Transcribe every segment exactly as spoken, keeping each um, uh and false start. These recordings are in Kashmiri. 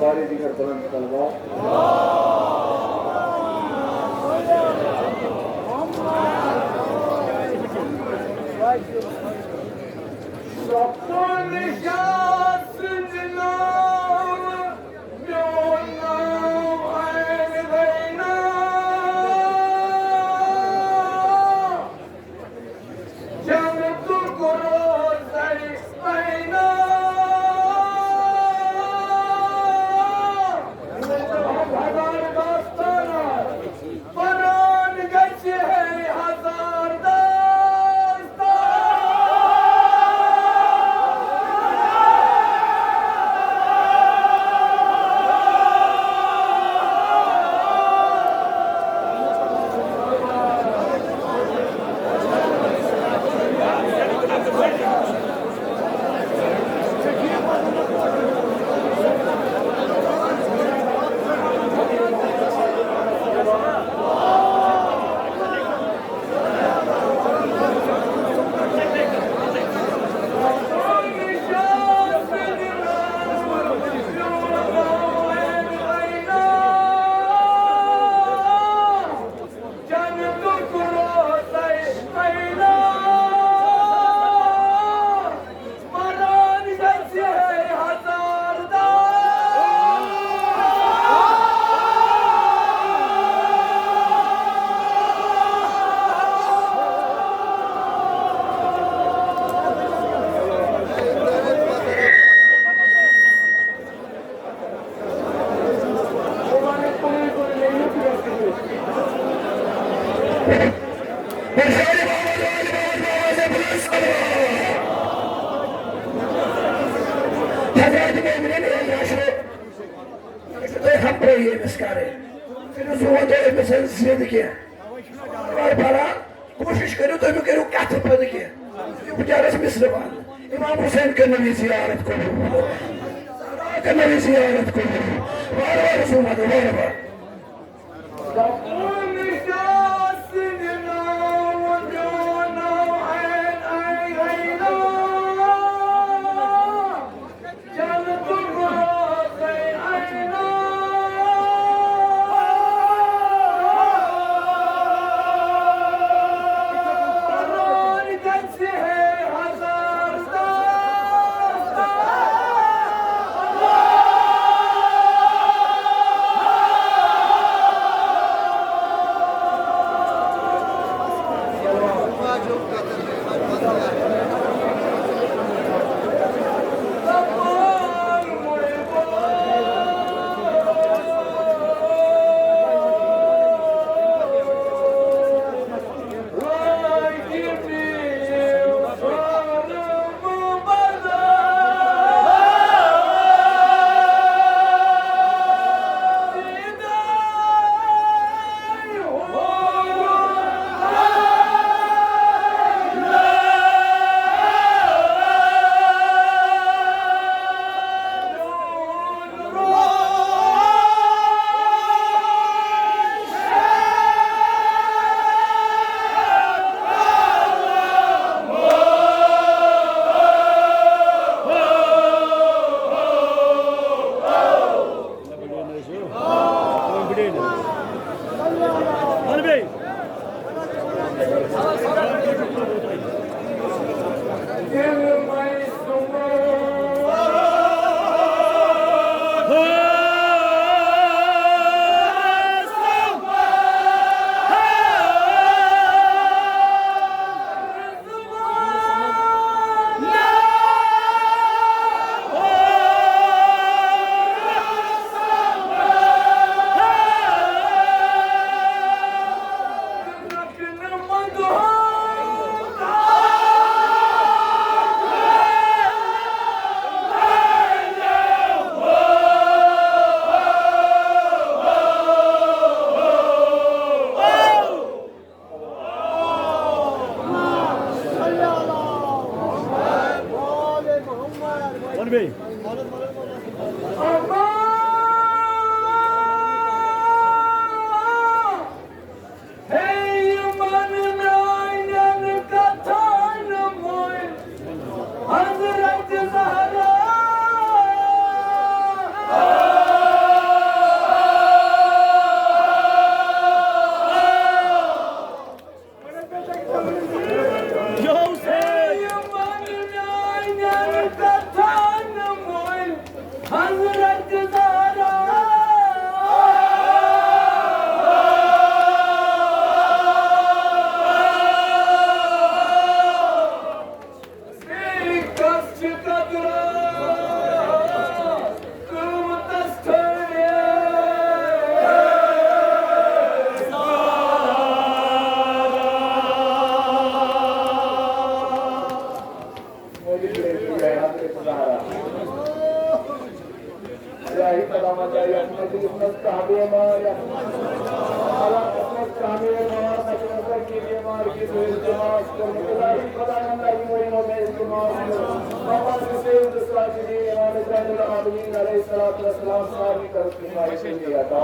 سارے دیگر بلند صلوات۔ سپُد شاہ سٕنٛدِ ناوٕ میون ناو عین غینا۔ جنتُک روزَے عینا۔ ہزار داستانہ، پران گژھِ ہے ہزار داستان۔ حضرت مومنین، تُہۍ ہمکٲری أمِس کرٕنۍ۔ کٔرِو زُو وَتو أمِس سۭتۍ ضد کینٛہہ۔ وارٕ وارٕ پَران، کوٗشِش کٔرِو، تُہۍ مہٕ کٔرِو کَتھٕ پَتہٕ کینٛہہ۔ یہِ بِچارَس مِصرٕ وَنہٕ۔ امام حسین کٔرنو یہِ زیارت قبول۔ زہرا کٔرنو یہِ زیارت قبول۔ وارٕ وارٕ زُو وَتو، وارٕ وارٕ۔ ہے یِمن میانٮ۪ن کتھن مٔنٛزۍ حضرت زہرا۔ الہی سلامت ہے، یتھ مجلس منٛز کانٛہہ بیمار، یتھ مجلس منٛز کانٛہہ بیمار، یتھ منٛز کانٛہہ بیمار کی تو التماس کوٚرمُت، الہی خداوند، یِمو یِمو مےٚ التماس کوٚر، مقام حسین الساجدین، امام زین العابدین علیہ الصلوۃ والسلام، سارنٕے کٔرٕکھ شفاعی عطا۔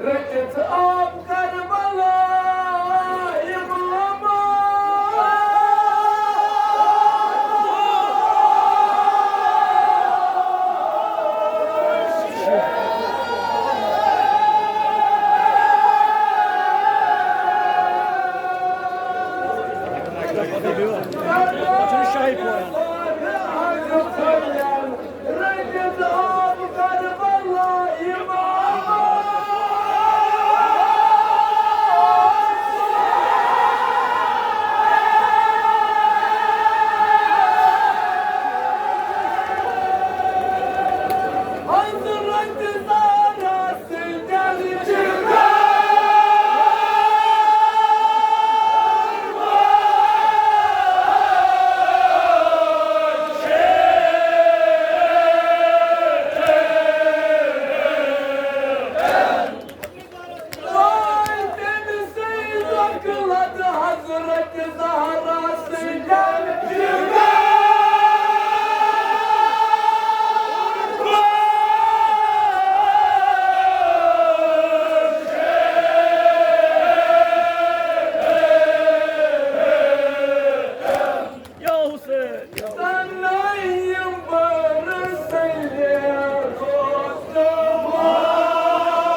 رٔٹِتھ آب کربلا اماما۔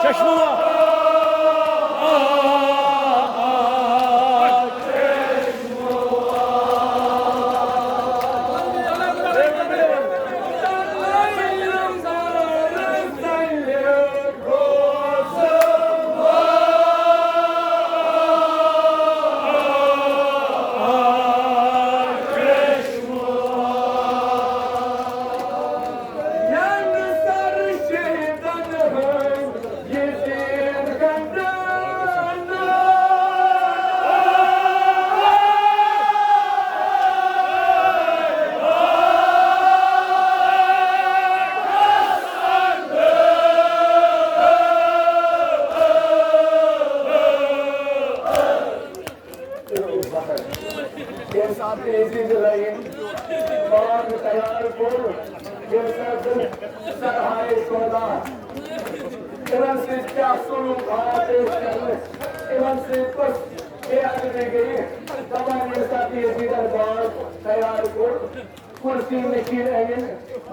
چشمہ۔ ییٚمہِ ساتہٕ تہِ یزیٖد لٲگِن باغ تیار کوٚر، ییٚمہِ ساتہٕ سرہاے سودا یِمن سۭتۍ کیٛاہ سلوٗک آو پیش کرنہٕ، یِمن سۭتۍ کۄس بے ادبی گٔیہِ، دپان ییٚمہِ ساتہٕ تہِ یزیٖدن باغ تیار کوٚر، کرسی نشین أنِن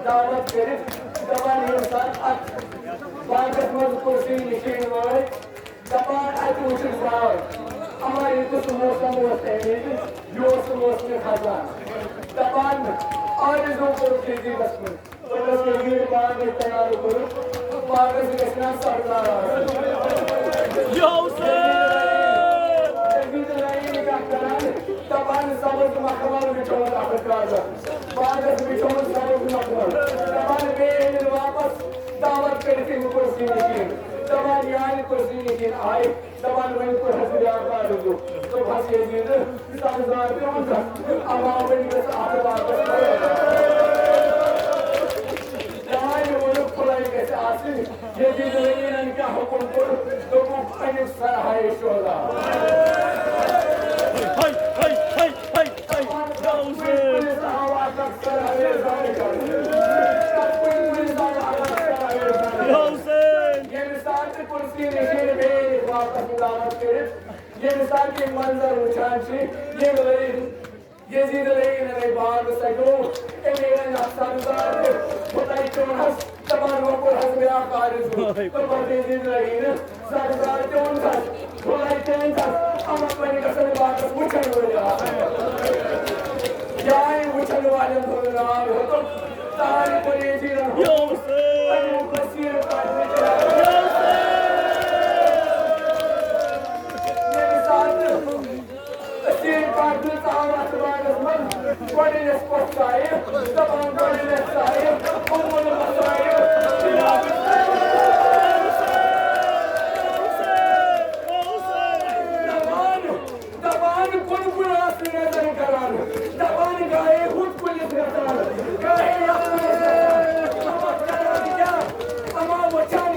دعوت کٔرِتھ، دپان ییٚمہِ ساتہٕ اتھ باغس منٛز کرسی نشین وٲتۍ، دپان اتہِ وٕچھِتھ باغ، اما یہِ کُس موسم اوس تمہِ وِزِ، یہِ اوس موسمِ خزان۔ دپان آرزو کوٚرُکھ یزیٖدس کُن، دوٚپُس یزیٖد باغ ییٚلہِ تیار کوٚرُکھ، باغس گژھِ نا سبزار آسُن۔ یزیٖد لٲگِن کتھ کران، دپان سبز مخمل وٕچھو اتھ کاغذ۔ باغس وٕچھو سبز مخمل۔ دپان بیٚیہِ أنِن واپس دعوت کٔرِتھ یِم کرسی نشین۔ دپان یعنی کرسی نشین آیہِ۔ دپان وۄنۍ کوٚر حظ بیٛاکھ آرزو۔ دوٚپ حظ یزیٖد، سبزار تہِ اوٚن تس، اما وۄنۍ گژھِ اتھ باغس پھٔلۍ۔ یعنی ووٚنُکھ پھٔلۍ گژھِ آسٕنۍ۔ یزیٖد لٲگِن کیٛاہ حُکُم کوٚر، دوٚپُکھ أنِو سرہاے شودا۔ ہے، ہے، ہے، ہے۔ ییٚمہِ ساتہٕ تہِ کرسی نشین بیٚیہِ واپس دعوت کٔرِتھ، ییٚمہِ ساتہٕ یہِ منظر وٕچھان چھِ، ییٚمہِ ؤری یزیٖد لٲگِن اَمے باغ سَجو، أمۍ أنۍ اَتھ سبزار تہِ، خۄداے چون حظ دپان وۄنۍ کوٚر حظ بیٛاکھ آرزو۔ تہٕ پتہٕ یزیٖد لٲگِن سبزار تہِ اوٚن تس، خۄداے چون تس، اما وۄنۍ گژھن باغس وٕچھن وٲلۍ آسٕنۍ۔ جاے وٕچھن والٮ۪ن ہُنٛد ناو ہیوٚتُکھ، تہٕ ہارِ کوٚر یزیٖدن حُکُم، تَمیُک وسیٖلہٕ کَڑنہٕ۔ ییٚمہِ ساتہٕ أسۍ ییٚلہِ پتہٕ ژاو اَتھ باغس منٛز، گۄڈٕنٮ۪تھ کۄس ژایہِ؟ دَپان گۄڈٕنٮ۪تھ ژایہِ اُمُل مصایب۔ دَپان، دَپان کُن کُن آسہٕ نظر کران، دَپان گاہے ہُتھ کُلِس گژھان، گاہے یَتھ کُلِس گژھان۔ اَما کران کیٛاہ؟ اَما وٕچھان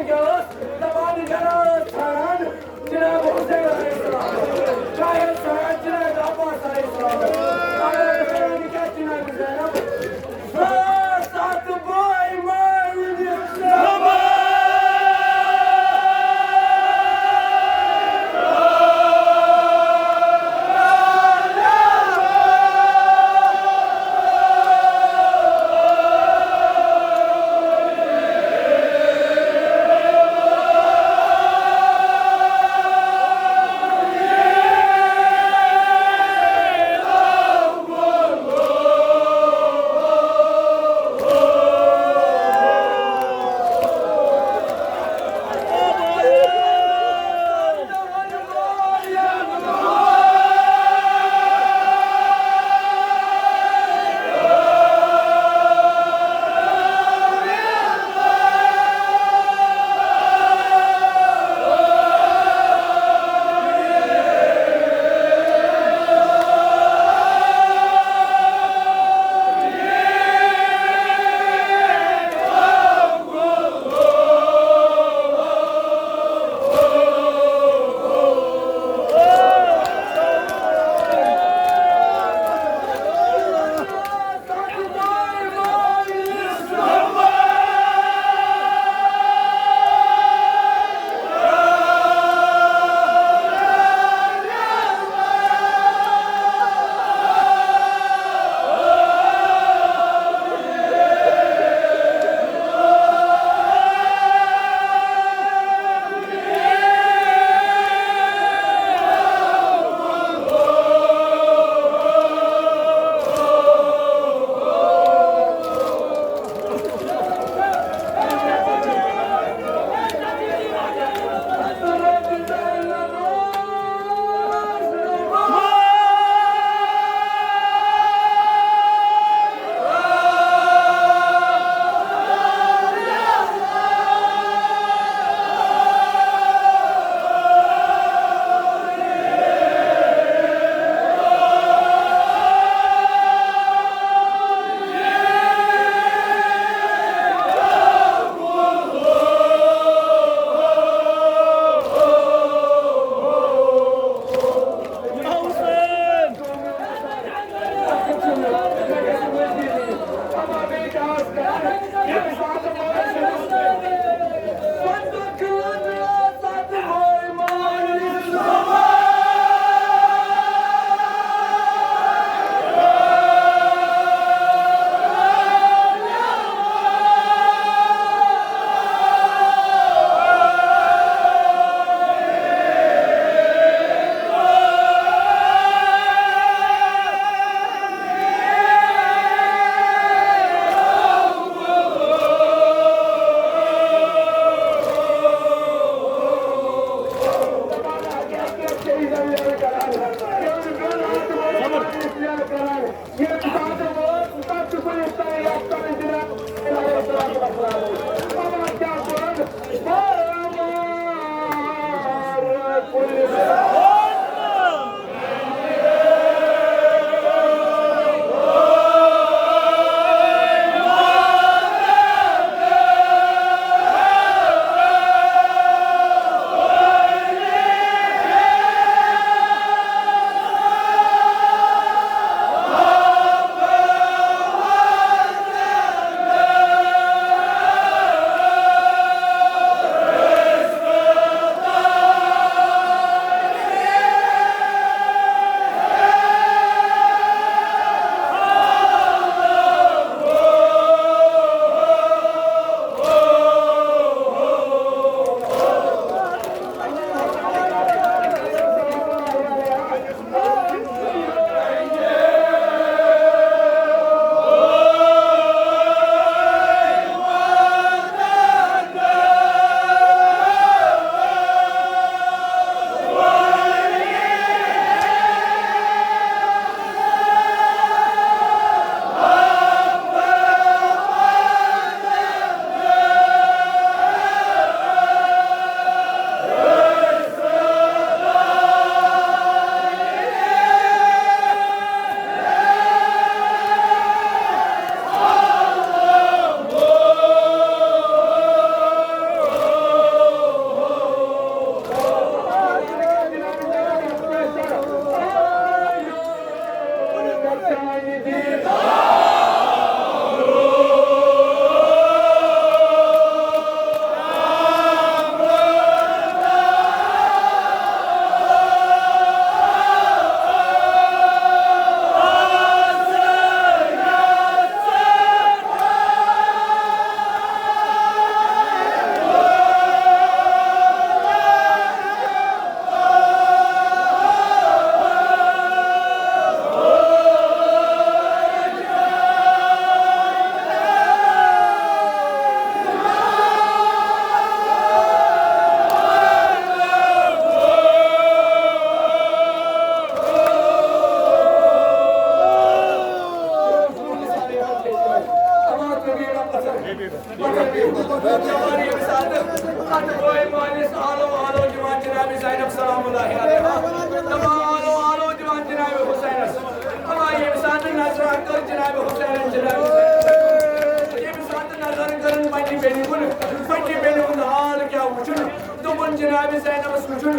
جناب زینبس وٕچھُن،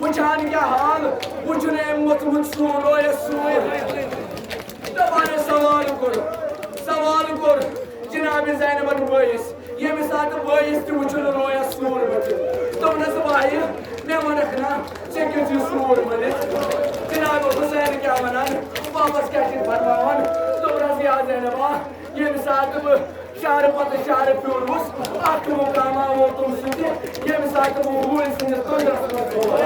وٕچھان کیٛاہ حال، وٕچھُن أمۍ موٚتھمُت سوٗر، رویس سوٗر۔ دپان ٲس سوال کوٚر، سوال کوٚر جناب زینبن بٲیِس، ییٚمہِ ساتہٕ بٲیِس تہِ وٕچھُن رویس سوٗر ؤتھِتھ۔ دوٚپنس، "وایہِ، مےٚ ووٚنکھ نا، ژےٚ کیُتھ یہِ سوٗر ؤلِتھ؟" جناب حسین کیٛاہ ونان، واپس کیٛاہ چھِ فرماوان؟ دوٚپنس، یا زینبا، ییٚمہِ ساتہٕ بہٕ شہرٕ پتہٕ شہرٕ پھیوٗرمُت، اکھ مُقام آو تِم سۭتۍ، ییٚمہِ ساتہٕ بہٕ ہوٗرۍ سٕنٛدِس توٚنٛدرس منٛز گوٚوُس۔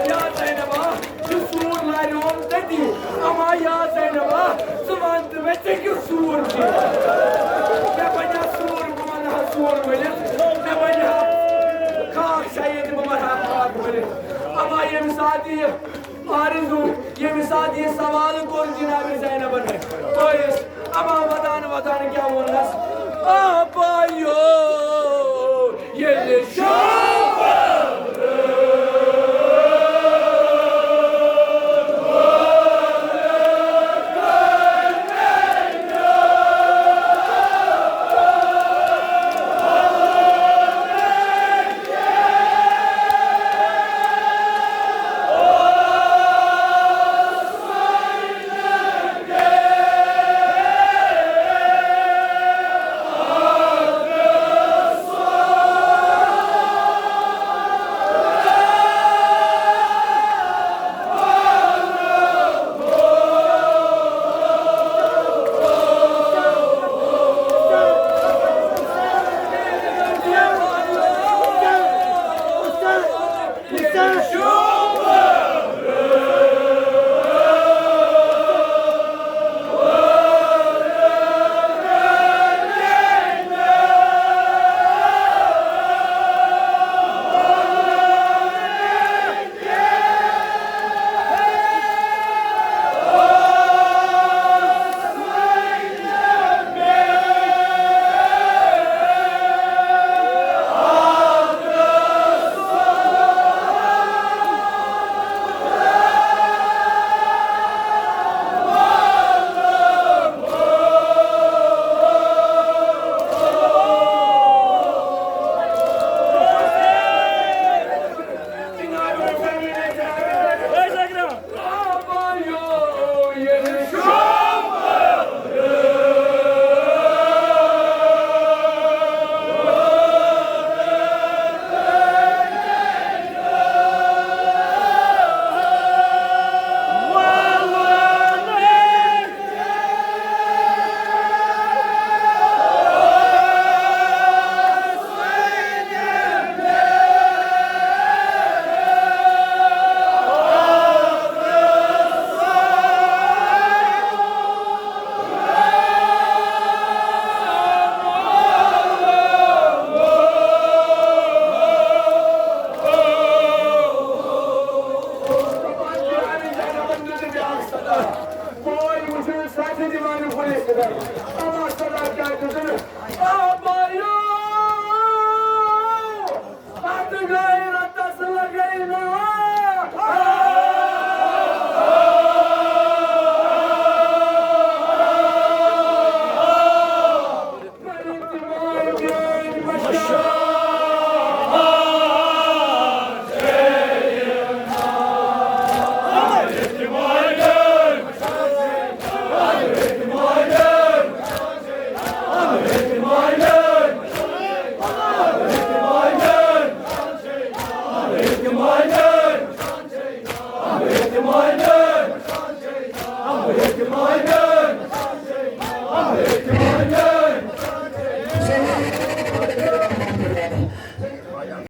یا زینبا، یہِ سوٗر لاریوم تٔتی۔ اما یا زینبا، ژٕ وَن تہٕ مےٚ، ژےٚ کیُتھ سوٗر چھُ؟ مےٚ بَنیٛا سوٗر، بہٕ وَنہٕ ہا سوٗر ؤلِتھ، مےٚ بَنیٛا خاک شاید، بہٕ وَنہٕ ہا خاک ؤلِتھ۔ اما ییٚمہِ ساتہٕ یہِ آرزو، ییٚمہِ ساتہٕ یہِ سوال کوٚر جناب زینبن بٲیِس، اما ودان ودان کیٛاہ ووٚننس؟ آ بایو، ییٚلہِ شام